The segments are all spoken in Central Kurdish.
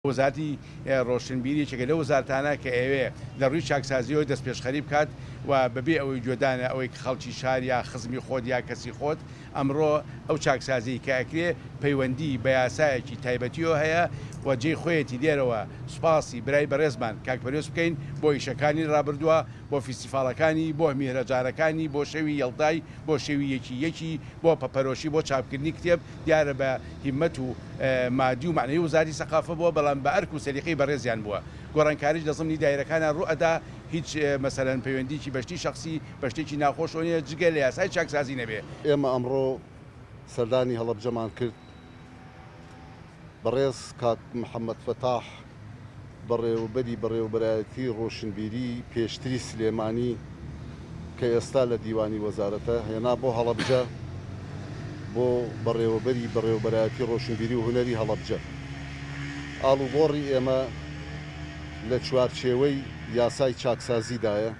وەزارەتی ڕۆشنبیری یەکێکە لەو وەزارەتانە کە ئەیەوێ لە ڕووی چاکسازییەوە دەستپێشخەری بکات و بەبێ ئەوەی گوێدانە ئەوەی کە خەڵکی شار یا خزمی خۆت یا کەسی خۆت، ئەمڕۆ ئەو چاکسازیەی کە ئەکرێ پەیوەندی بە یاسایەکی تایبەتیەوە هەیە و جێی خۆیەتی لێرەوە سوپاسی برای بەڕێزمان کاک پەروێز بکەین بۆ ئیشەکانی لە ڕابردووە، بۆ فیستیفاڵەکانی، بۆ میهرەجانەکانی، بۆ شەوی یەڵدای، بۆ شەوی یەکی یەکی، بۆ پەپەرۆشی بۆ چاپکردنی کتێب، دیارە بە هیمەت و مادی و مەعنەوی وەزارەتی سەقافە بووە، بەڵام بە ئەرک و سەلیقەی بەڕێزیان بووە. گۆڕانکاریش لە زمنی دایرەکانا ڕوو ئەدا، هیچ مەسەلەن پەیوەندیی بە شتی شەخسی، بە شتێکی ناخۆشەوە نییە، جگە لە یاسای چاکسازی نەبێ. ئێمە ئەمڕۆ سەردانی هەڵەبجەمان کرد، بەڕێز کاک محەمەد فەتاح بەڕێوەبەری بەڕێوەبەرایەتی ڕۆشنبیری پێشتری سلێمانی کە ئێستا لە دیوانی وەزارەتە هێنا بۆ هەڵەبجە بۆ بەڕێوەبەری بەڕێوەبەرایەتی ڕۆشنبیری و هونەری هەڵەبجە. ئاڵوگۆڕی ئێمە لە چوارچێوەی یاسای چاکسازیدایە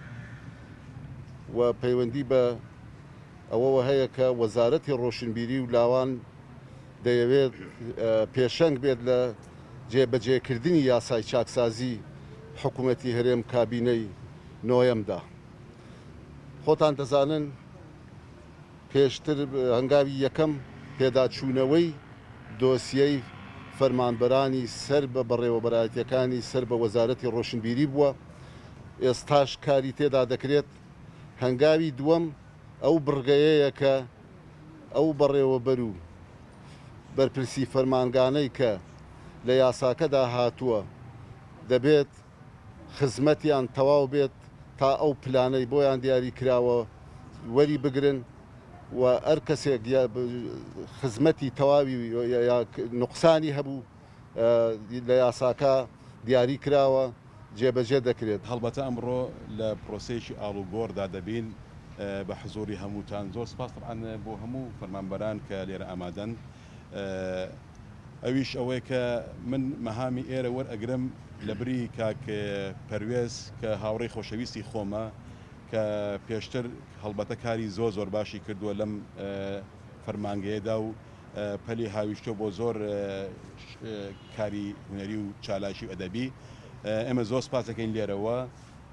و پەیوەندی بە ئەوەوە هەیە کە وەزارەتی ڕۆشنبیری و لاوان دەیەوێت پێشەنگ بێت لە جێبەجێکردنی یاسای چاکسازی حکومەتی هەرێم کابینەی نۆیەمدا. خۆتان دەزانن پێشتر هەنگاوی یەکەم پێداچوونەوەی دۆسیەی فەرمانبەرانی سەر بە بەڕێوەبەرایەتیەکانی سەر بە وەزارەتی ڕۆشنبیری بووە، ئێستاش کاری تێدا دەکرێت. هەنگاوی دووەم ئەو بڕگەیەیە کە ئەو بەڕێوەبەر و بەرپرسی فەرمانگانەی کە لە یاساکەدا هاتووە دەبێت خزمەتیان تەواو بێت تا ئەو پلانەی بۆیان دیاری کراوە وەری بگرن و ئەر کەسێک خزمەتی تەواوی یا نوقسانی هەبوو لە یاساکە دیاری کراوە جێبەجێ دەکرێت. هەڵبەتە ئەمڕۆ لە پرۆسەیەکی ئاڵوگۆڕدا دەبین بە حزووری هەمووتان. زۆر سپاس تەبعەن بۆ هەموو فەرمانبەران کە لێرە ئامادەن. ئەویش ئەوەیە کە من مەهامی ئێرە وەرئەگرم لە بری کاک پەروێز کە هاوڕێی خۆشەویستی خۆمە کە پێشتر هەڵبەتە کاری زۆر زۆر باشی کردووە لەم فەرمانگەیەدا و پەلی هاویشتووە بۆ زۆر کاری هونەری و چالاکی و ئەدەبی. ئێمە زۆر سپاس دەکەین لێرەوە.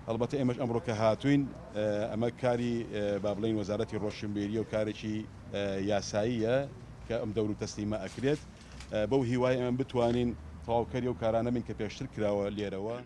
هەڵبەتە ئێمەش ئەمڕۆ کە هاتووین ئەمە کاری با بڵێین وەزارەتی ڕۆشنبیریە و کارێکی یاساییە کە ئەم دەور و تەسلیمە ئەکرێت. بەو هیوای ئێمە بتوانین تەواوکەری ئەو کارانە بین کە پێشتر کراوە لێرەوە.